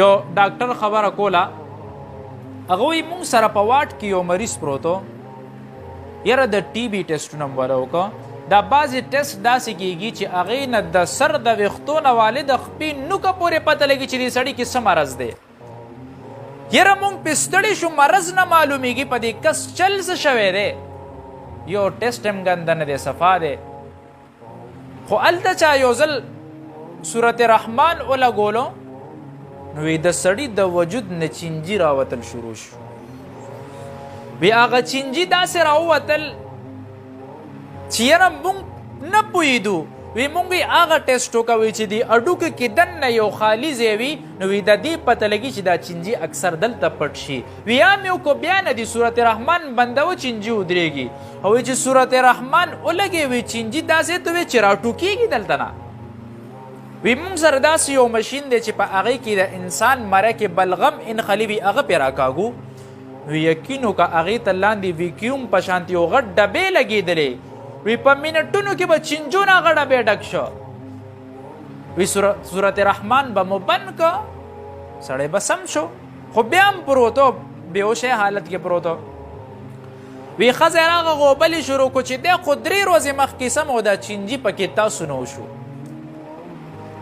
یو ډاکټر خبره کوله، هغه وایي مونږ سره په واټ کې یو مریض پروت و، یاره د ټي بي ټیسټونه هم وله وکړه. دا بعضې ټیسټ داسې کېږي چې هغې نه د سر د ویښتو نه والې د خپې نوکه پورې پته لګي چې دې سړي کې څه مرض دی. یاره مونږ پې ستړي شو، مرض نه معلومیږي په دې کس چل څه شوی دی. یو ټیسټ هم ګنده نه دی، صفا دی. خو هلته چا یو ځل سورت رحمان ولګولو نو د سړي د وجود نه چینجي راوتل شروع شو. وی هغه چینجي داسې راووتل چې یاره مونږ نه پوهېدو. وی مونږ یې هغه ټیسټ وکوي چې د هډوکو کې دننه یو خالي ځای وي، نو وی د دې پته لګي چې دا چینجي اکثر دلته پټ شي. وی یا مې وکړو، بیا نه دي سورت رحمان بندوه چینجي ودرېږي. او وی چې سورت رحمان ولګي وی چینجي داسې ته وی چې راټوکېږي دلته نه. وی مونږ سره داسې یو مشین دی چې په هغې کې د انسان مره کې بلغم انخلي وي، هغه پرې راکاږو. نو یقین وکړه هغې ته لاندې ویکیوم په شانتې یو غټ ډبې لګېدلې وی، په منټونو کې به چینجو نه هغه ډبې ډک شو. وی سورت رحمان به مو بند که سړی به سم شو، خو بیا هم پروت و، بېهوښی حالت کې پروت و. وی ښځه راغه غوبلې شروع کو چې دی خو درې ورځې مخکې سم او دا چینجي پکې تاسو نه وشو.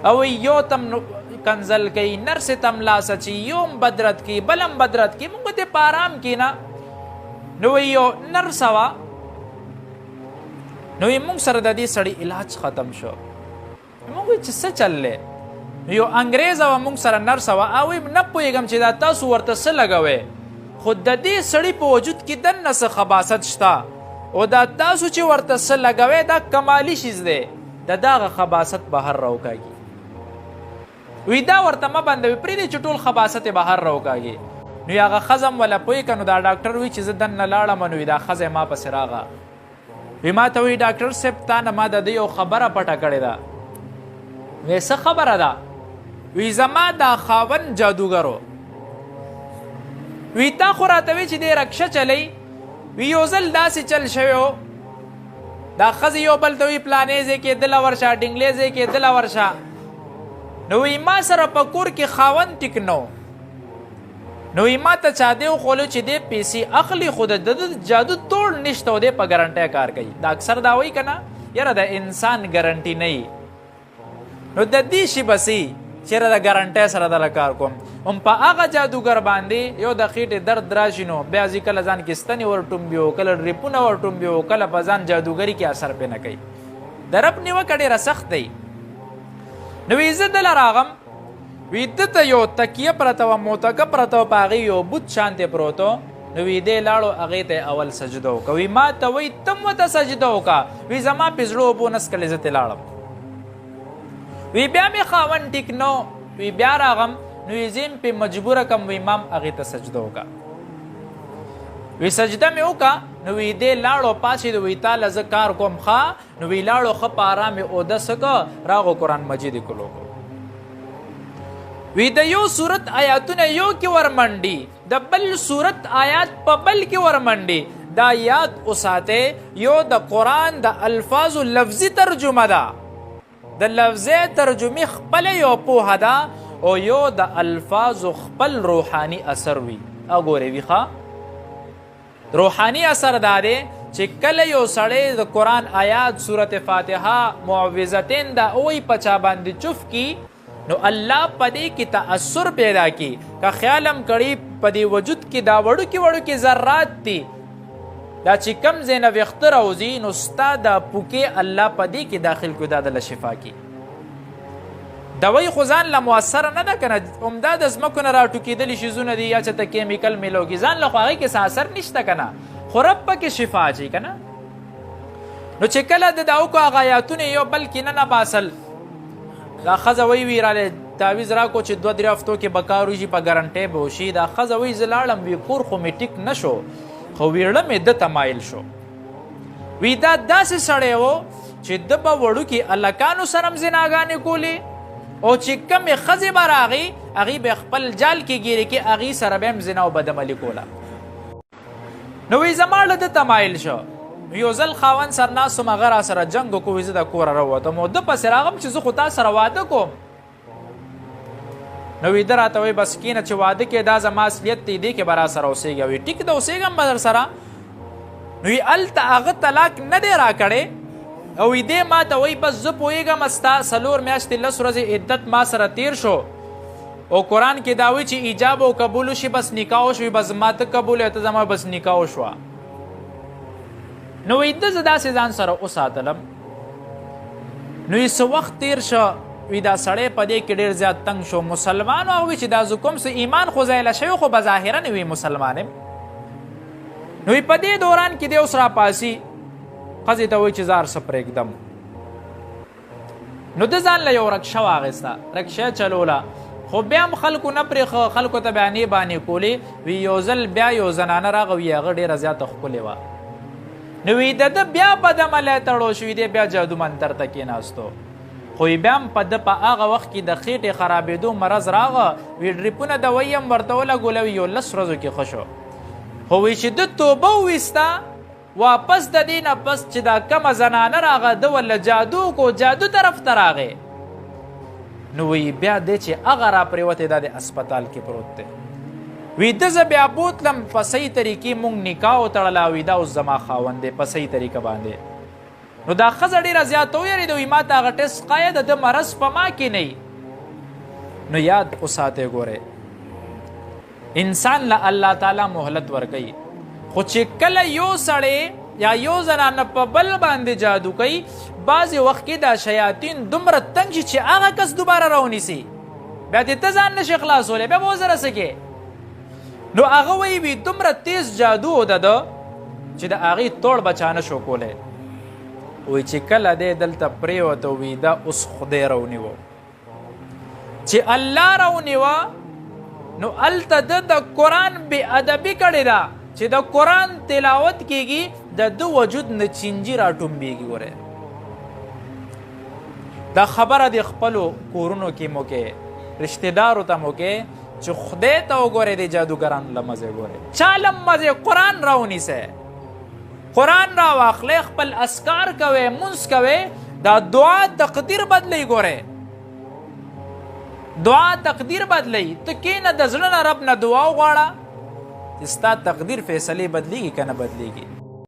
او یو تم کنزل کوي، نرسې تم لاس اچي، یو هم بدرت کوي، بل هم بدرت کوي، موږ ته په آرام کېنه. نو یو نرسه وه، نو یې موږ سره د دې سړي علاج ختم شو. موږ چې څه چل دی، یو انګریزه وه موږ سره نرسه وه، او نه پوهېږم چې دا تاسو ورته څه لګوئ، خو د دې سړي په وجود کې دننه څه خباست شته او دا تاسو چې ورته څه لګوئ دا کمالي شیز دی، د دغه خباست بهر راوکاږي. وی دا ورته مه بندوي، پرېږدئ چې ټول خباست یې بهر راوکاږي. نو یې هغه ښځه هم وله پوه کړه. نو دا ډاکټر وی چې زه دننه لاړم، نو دا ښځه ما پسې راغه، وی ما ته وی ډاکټر صاحب تا نه ما د دې یو خبره پټه کړې ده. وی څه خبره ده؟ وی زما دا خاوند جادوګرو. وی تا خو راته وی چې دی رکشه چلی. وی یو ځل داسې چل شوی و، دا ښځې یو بل ته وی پلانې ځای کې دله ورشه، ډینګلې ځای کې دله ورشه. نو وی ما سره په کور کې خاوند ټیک نه، نو یې ما ته چا دی وښولو چې دی پیسې اخلي خو د ده جادو توړ نشته او دی په ګرنټۍ کار کوي. دا اکثر دا وایي که نه، یاره د انسان ګرنټي نه وي، نو د دې شي بسي چېرې د ګرنټۍ سره دله کار کوم. هم په هغه جادوګر باندې یو د خېټې درد راشي، نو بیا ځي کله ځان کې ستنې ورټومبي او کله ډریپونه ورټومبي او کله په ځان جادوګري کې اثر پرې نه کوي. د رب نیوکه ډېره سخت دی. نو زه دله راغم، وی ده ته یو تکیه پرته وه، موتکه پرته وه، په هغې یو بت شانتې پروت و. نو وی دی لاړو هغې ته اول سجده وکړه. وی ما ته وی ته هم ورته سجده وکړه. وی زما پې زړه اوبو نه څکلې، زه ترې لاړم. وی بیا مې خاوند ټیک نه، وی بیا راغم، نو وی زه هم پې مجبوره کم، وی ما هم هغې ته سجده وکړه. وی سجده مې وکړه، نو وی دی لاړو پاڅېدو، وی تا له زه کار کوم ښه. نو وی لاړو ښه په آرام یې اودس وکړه، راغو قرآن مجید یې کولو. وی د یو سورت آیاتونه یو کې ورمنډي، د بل سورت آیات په بل کې ورمنډي. دا یاد وساته، یو د قرآن د الفاظو لفظي ترجمه ده، د لفظي ترجمې خپله یو پوهه ده، او یو د الفاظو خپل روحاني اثر وي. او ګورې وي ښه روحاني اثر دا دی چې کله یو سړی د قرآن آیات، سورت فاتحه، معوذتین دا وایي په چا باندې چف کی، نو الله په دې کې تأثر پیدا کی. که خیال هم کړي په دې وجود کې دا وړوکي وړوکي ذرات دي، دا چې کم ځای نه ویښته راوځي، نو ستا دا پوکې الله په دې کې داخل کړي، دا د شفا کی. دوی خو ځان له موثره نه ده که نه، همدا د ځمکو نه راټوکېدلي شیزونه دي یا چې ته کیمیکل میلو کړي، ځان له خو هغې کې څه اثر نشته که نه، خو رب پکې شفا اچوي که نه. نو چې کله د دا وکړو هغه آیاتونه یو بل کې نه نه باسل، دا ښځه وایي وي رالی تعویذ راکړو چې دوه درې هفتو کې به کار وشي، په ګرنټۍ به وشي. دا ښځه وایي زه لاړم، وي کور خو مې ټیک نه شو، خو ویړه مې ده ته مایل شو. وی دا داسې سړی و چې ده به وړوکي هلکانو سره هم زناګانې کولې، او چې کمې ښځې به راغې هغې به خپل جال کې ګیرې کې هغې سره به هم زنا او بدعملي کوله. نو وی زما له ده ته مایل شو. یو ځل خاوند سره ناست وم، هغه راسره جنګ وکړو، وی زه د کوره راووتم او ده پسې راغم چې زه خو تا سره واده کوم. نو وی ده راته وایي بس کینه چې واده کې دا زما اصلیت دی، دې کې به را سره اوسېږي. وی ټیک ده، اوسېږم به در سره. نو وی هلته هغه طلاق نه دی راکړی، او وی دی ما ته وایي بس زه پوهېږم ستا 4 میاشتې 10 ورځې عدت ما سره تیر شو، او قرآن کې دا وایي چې ایجاب او قبول شي بس نکاح وشوي، بس ما ته قبول ته زما بس نکاح وشوه. نو وی ده زه داسې ځان سره وساتلم. نو یې څه وخت تیر شو، وی دا سړی په دې کې ډېر زیات تنګ شو. مسلمان هغه وی چې دا زه کوم څه ایمان خو زایله شوی، خو بظاهره نه وی مسلمان یم. نو یې په دې دوران کې دی اوس راپاسي ښځې ته وایي چې زه هر څه پرېږدم. نو ده ځان له یو رکشه واخیسته، رکشه یې چلوله، خو بیا هم خلکو نه پرېښه، خلکو ته بیا انې بانې کولې. وی یو ځل بیا یو زنانه راغه، وی هغه ډېره زیاته ښکلې وه. نو وی د ده بیا بدعملی تړو شوی دی، بیا جادو منتر ته کېناستو. خو یې بیا هم په ده په هغه وخت کې د خېټې خرابېدو مرض راغه، وی ډریپونه دوایي هم ورته ولګوله، وی یو 10 ورځو کې ښه شو. خو وی چې ده توبه وویسته، واپس د دې نه پس چې دا کومه زنانه راغه، ده ورله جادو کو، جادو طرف ته راغی. نو وی بیا دی چې هغه را پرېوتی، دا د هسپتال کې پروت دی. وی ده زه بیا بوتلم په صحیح طریقې، مونږ نکاح وتړله، وی دا اوس زما خاوند دی په صحیح طریقه باندې. نو دا ښځه ډېره زیاته ویرېده، وی ما ته هغه ټسټ ښایه د ده مرض په ما کې نه. نو یاد وساتئ ګورئ، انسان له الله تعالی مهلت ورکوي، خو چې کله یو سړی یا یو زنانه په بل باندې جادو کوي، بعضې وخت کې دا شیاطین دومره تنګ شي چې هغه کس دوباره راونیسي، بیا دې ته ځان نشي خلاصولی، بیا به ورسره څه کې. نو هغه وایي وي دومره تیز جادو و د ده چې د هغې توړ به چا نه شو کولی. وایي چې کله دی دلته پرېوته، وي دا اوس خدای راونیوه، چې الله راونیوه، نو هلته ده د قرآن بې ادبي کړې ده، چې د قرآن تلاوت کېږي د ده وجود نه چینجي راټومبېږي. ګوره دا خبره د خپلو کورونو کې مو کې، رشته دارو ته مو کې، چې خدای ته وګورئ د جادوګرانو له مزې ګورئ، چا له مزې قرآن راونیسئ، قرآن راواخلئ، خپل اسکار کوئ، مونځ کوئ، دا دعا تقدیر بدلوي. ګورئ دعا تقدیر بدلوي. ته کښېنه د زړه نه رب نه دعا وغواړه چې ستا تقدیر فیصلې بدلیږي که نه بدلیږي.